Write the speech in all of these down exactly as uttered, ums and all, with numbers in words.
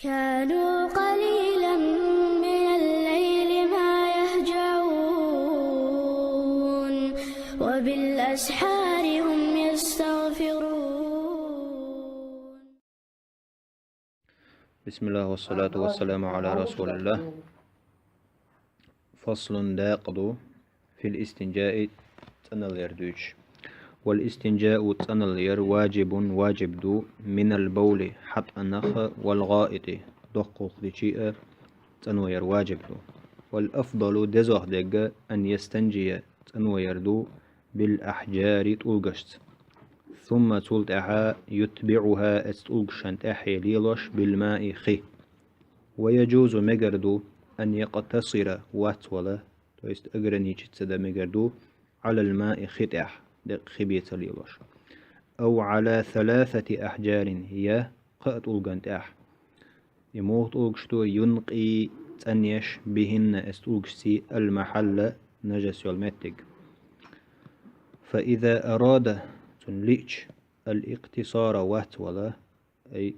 كانوا قليلا من الليل ما يهجعون، وبالأسحار هم يستغفرون. بسم الله والصلاة والسلام على رسول الله. فصل, дакъа ду, في الاستنجاء, цӀанал яр дуьйцуш. والاستنجاء, цӀанал яр, واجب, важиб ду, من البول, хьатӀанах, والغائط, доккхалгӀа дичи а цӀано яр важиб ду. والأفضل, дезох дерг, أن يستنجي, цӀано яр ду, بالأحجار, тӀулгашца. ثم, цул тӀаьхьа, يتبعها, эцу тӀулгашна тӀаьхье лелош, بالماء, хи. ويجوز, мегар ду, أن يقتصر, вац вала, то есть ограничиться дан мегар ду, على الماء, хи тӀехь, деккъа хи бен ца лелош. أو على ثلاثة أحجار, я кхаа тӀулган тӀехь. И муха тӀулгаш ду, ينقي, цӀанъеш, بهن, эцу тӀулгашций, المحل, нажас йолу меттиг. فإذا أراد, цунна лиъча, الاقتصار, вац вала, أي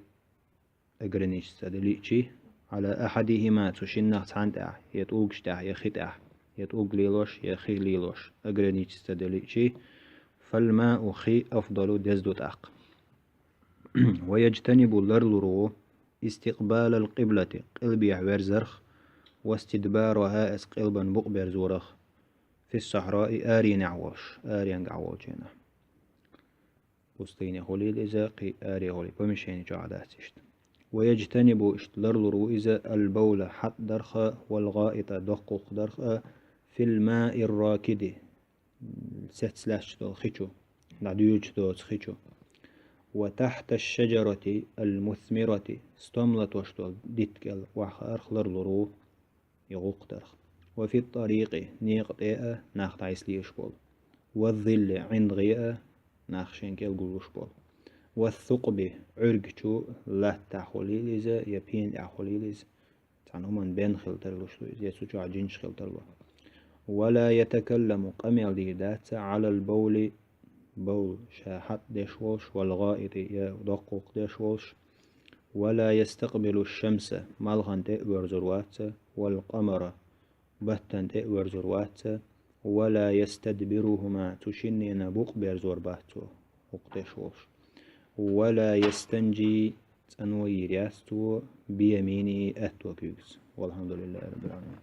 ограничиться дан лиъча, على أحدهما, цу шиннах цхьанна тӀехь, я тӀулгаш тӀехь, я хи тӀехь, я тӀулг лелош, я хи лелош, ограничиться дан лиъча, فالماء, хи, أفضل, деза ду тӀаккха. ويجتنب, ларлур ву, استقبال القبلة, къилбехьа верзарх, واستدبارها, эцу къилбан букъ берзорах, في الصحراء, аренехь волуш, аренгахь волчу хенахь. Пустыне хуьлийла иза, кхин аре хуьлийла, помещени чохь дац иштта. ويجتنب, иштта ларлур ву иза, البول, хьатӀа дарх а, والغائط, доккхалгӀа дарх а, في الماء الراكد, сецца лаьтташ долу хи чу, дӀадоьдуш доцу хи чу. وتحت الشجرة المثمرة, стом латош долу дитт кӀел охьахаарх ларлур ву, и гӀуллакх дарх. وفي الطريق, некъа тӀе а, нах дӀасалелаш болу. والظل, ӀиндагӀе а, нах шен кӀел гуллуш болу. والثقب, Ӏуьрг чу, латтахь хуьлийла иза, я пена тӀехь хуьлийла иза, цхьана хӀуманна бен хила тарлуш ду иза, я цу чохь жинаш хила тарло. ولا يتكلم, къамел дийр дац, على البول, бавл, ша хьатӀа деш волуш, والغائط, я доккхалгӀа деш волуш, ولا يستقبل الشمس, малхана тӀе а воьрзур вац, والقمر, баттана тӀе а воьрзур вац, ولا يستدبرهما, цу шиннена букъ берзор бац цо, хӀокху деш волуш. ولا يستنجي, цӀано йийр яц цо, بيمينه, аьтто куьйгаца. والحمد لله رب العالمين.